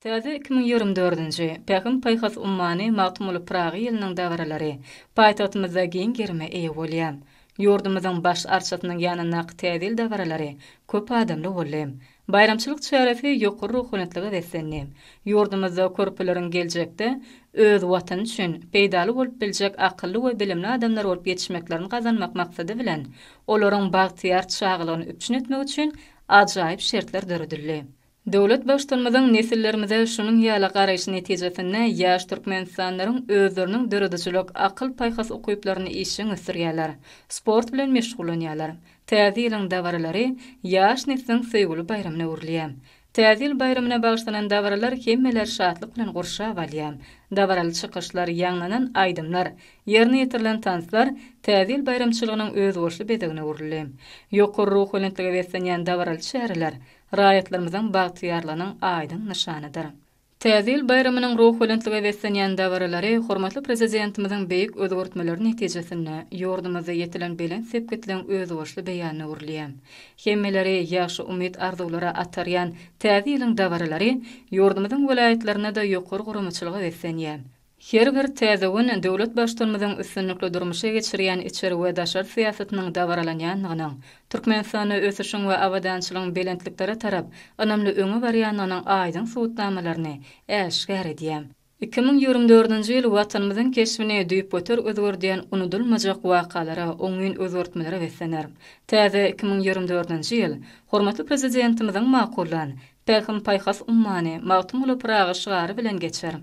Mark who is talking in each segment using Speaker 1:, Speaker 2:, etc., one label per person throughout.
Speaker 1: Täze 2024-nji Pähim-paýhas ummany Magtymguly Pyragy ýylynyň dabaralary paýtagtymyzda giň gerime eýe bolýar. Ýurdumyzyň Baş arçasynyň ýanyndaky Täze ýyl dabaralary köp adamly boldy. Baýramçylyk çäresi ýokary ruhubelentlige beslendi. Ýurdumyzda körpeleriň geljekde öz Watany üçin peýdaly bolup biljek akylly we bilimli adamlar bolup ýetişmeklerini gazanmak maksady bilen, olaryň bagtyýar çagalygyny üpjün etmek üçin ajaýyp şertler döredildi. Döwlet Baştutanymyzyň nesillerimize şunuň ýaly garaýşy netijesinde ýaş türkmenistanlylaryň özleriniň döredijilik, akyl-paýhas ukyplaryny işjeň ösdürýärler, sport bilen meşgullanýarlar. Täze ýylyň dabaralary ýaş nesliň söýgüli baýramyna öwrülýär. Täze ýyl baýramyna bagyşlanan dabaralar hemmeleri şatlyk bilen gurşap alýar. Dabaraly çykyşlar, ýaňlanan aýdymlar, ýerine ýetirilen tanslar Täze ýyl baýramçylygynyň özboluşly bezegine öwrüldi. Ýokary ruhubelentlige beslenýän dabaraly çäreler raýatlarymyzyň bagtyýarlygynyň aýdyň nyşanydyr. Täze ýyl baýramynyň ruhubelentlige beslenýän dabaralary hormatly Prezidentimiziň beýik özgertmeleri netijesinde ýurdumyzda ýetilen belent sepgitleň özboluşly beýanyna öwrülýär. Hemmeleri ýagşy umyt-arzuwlara atarýan Täze ýylyň dabaralary ýurdumyzyň welaýatlarynda-da ýokary guramaçylyga beslenýär. Her bir täze gün döwlet Baştutanymyzyň üstünlikli durmuşa geçirýän içeri we daşary syýasatynyň dabaralanýandygynyň, Türkmenistanda ösüşiň we abadançylygyň belentliklere tarap ynamly öňe barýandygynyň aýdyň subutnamalaryny äşgär edýär. 2024-nji ýyl Watanymyzyň keşbini düýpgöter özgerdýän unudylmajak wakalara, oňyn özgertmelere beslener. Täze 2024-nji ýyl hormatly Prezidentimiziň makullan Pähim-paýhas ummany Magtymguly Pyragy şygary bilen geçer.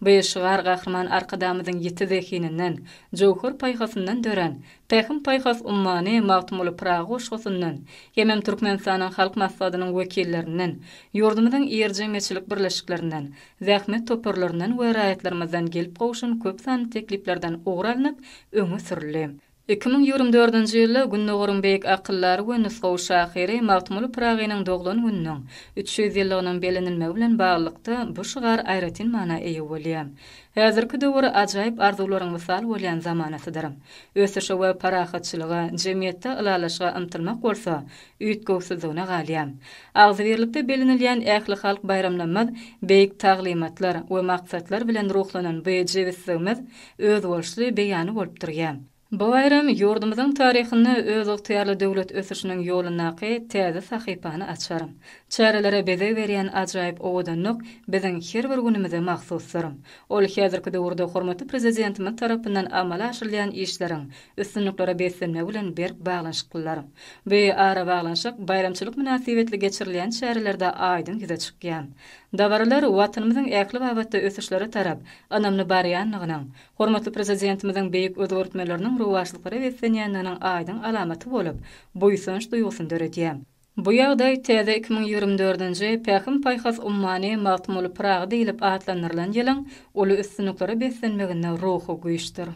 Speaker 1: Bu şygar Gahryman Arkadagymyzyň ýiti zehininden, jöwher paýhasyndan dörän Pähim-paýhas ummany Magtymguly Pyragy goşgusyndan hemem Türkmenistanyň Halk Maslahatynyň wekillerinden, ýurdumyzyň iri jemgyýetçilik birleşiklerinden, zähmet toparlaryndan we raýatlarymyzdan gelip gowşan köp sanly tekliplerden ugur alnyp öňe sürüldi. 2024-nji ýylda Gündogaryň beýik akyldary we nusgawy şahyry Magtymguly Pyragynyň doglan gününiň 300 ýyllygynyň bellenilmegi bilen baglylykda bu şygar aýratyn mana eýe bolýar. Häzirki döwür ajaýyp arzuwlaryň wysal bolýan zamanasydyr. Ösüşe we parahatçylyga, jemgyýetde ylalaşyga ymtylmak bolsa üýtgewsizligine galýar. Agzybirlikde bellenilýän ählihalk baýramlarymyz beýik taglymatlar we maksatlar bilen ruhlanan bu jebisligimiz özboluşly beýany bolup durýar. Bu baýram ýurdumyzyň taryhynda özygtyýarly döwlet ösüşiniň ýolundaky täze sahypany açar. Çärelere bezeg berýän ajaýyp owadanlyk biziň her bir günümize mahsusdyr. Ol häzirki döwürde hormatly Prezidentimiz tarapyndan amala aşyrylýan işleriň üstünliklere beslenmegi bilen berk baglanyşyklydyr. Bu arabaglanyşyk baýramçylyk mynasybetli geçirilýän çärelerde aýdyň ýüze çykýar. Dabaralar Watanymyzyň ähli babatda ösüşlere tarap ynamly barýandygynyň, hormatly Prezidentimiziň beýik özgertmeleriniň rowaçlyklara beslenýändiginiň aýdyň alamaty bolup, buýsanç duýgusyny döredýär. Bu ýagdaý täze 2024-nji Pähim-paýhas ummany Magtymguly Pyragy diýlip atlandyrylan ýylyň uly üstünliklere beslenmeginde ruhy güýçdür.